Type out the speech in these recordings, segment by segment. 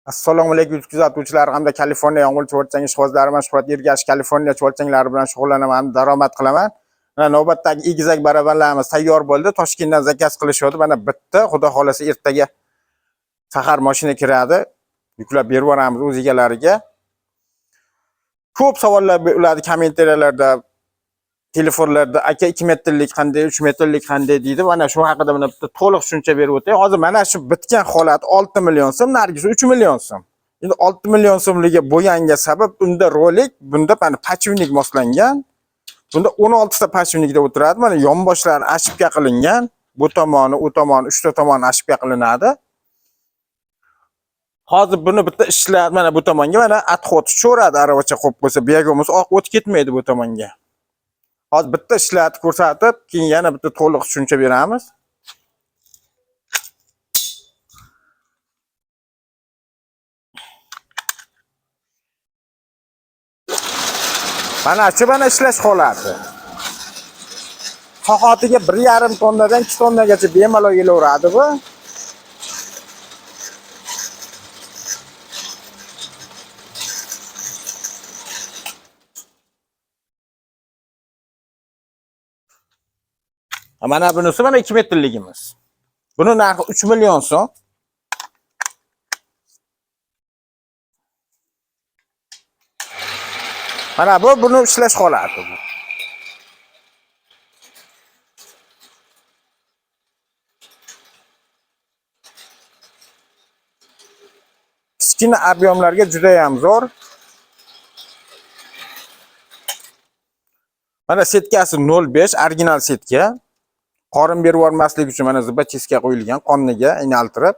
Assalomu alaykum kuzatuvchilar hamda Kaliforniya yomg'ir chuvalchang ishqibozlari. Man Shuhrat Ergash, Kaliforniya chuvalchanglari bilan shug'ullanaman, daromad qilaman. Mana navbatdagi egizak baravarlarimiz tayyor bo'ldi. Toshkentdan zakaz qilishadi. Mana bitta, xudo xolasa ertaga sahar mashina kiradi. Yuklab berib yuboramiz o'z egalariga. Ko'p savollar bo'ladi kommentariyalarda, telefonlarda, aka 2 metrlik qanday, 3 metrlik qanday deydi. Mana shu haqida mana bitta to'liq tushuncha berib o'tay. Hozir mana shu bitgan holat 6 million so'm, nargisi 3 million so'm. Endi 6 million so'mligi bo'lganga sabab unda rolik, bunda mana pachivnik moslangan. Bunda 16 ta pachivnikda o'tiradi. Mana yonboshlari ashibka qilingan. Bu tomoni, u tomoni, 3 ta tomoni ashibka qilinadi. Hozir buni bitta ishlar mana bu tomonga mana отход tushaveradi, aravacha qo'yib qo'ysa, bu yerga bo'lmasa oq o't ketmaydi bu tomonga. Hozir bitta ishlatib ko'rsatib, keyin yana bitta to'liq tushuncha beramiz. Mana shu mana ishlash holati. Soatiga 1,5 tonnadan 2 tonnagacha bemalol kelaveradi bu. Mana bunisi mana 2 metrligimiz. Buni narxi 3 million so'm. Mana bu buni ishlash holati bu. Kichkina ob'yomlarga juda ham zo'r. Mana setkasi 0.5 original setka. Qorin berib yubormaslik uchun mana zubachiska qo'yilgan qonniga aynaltirib.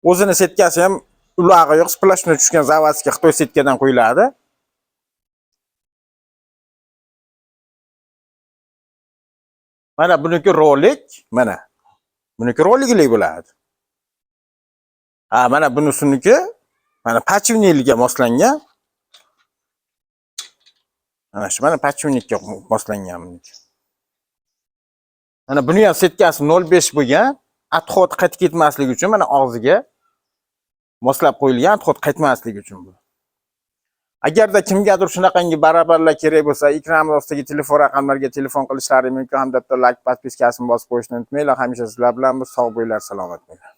O'zini setkasi ham ulag'i yo'q, splashni tushgan zavodskiy Xitoy setkadan qo'yiladi. Mana buniki rolik, mana. Buniki rolikli bo'ladi. Ha, mana bunisiniki mana pachivniyga moslangan. Mana shu mana pachivnikka moslangan buniki. Mana buni ham setkasi 0.5 bo'lgan, отход qaytib ketmasligi uchun mana og'ziga moslab qo'yilgan, отход qaytmasligi uchun bu. Agarda kimgadir shunaqangi barabarlar kerak bo'lsa, ekranimiz ostidagi telefon raqamlariga telefon qilishlari mumkin hamda bitta like, podpiskasini bosib qo'yishni unutmanglar. Hamisha sizlar bilan biz, sog' bo'linglar, salomat bo'linglar.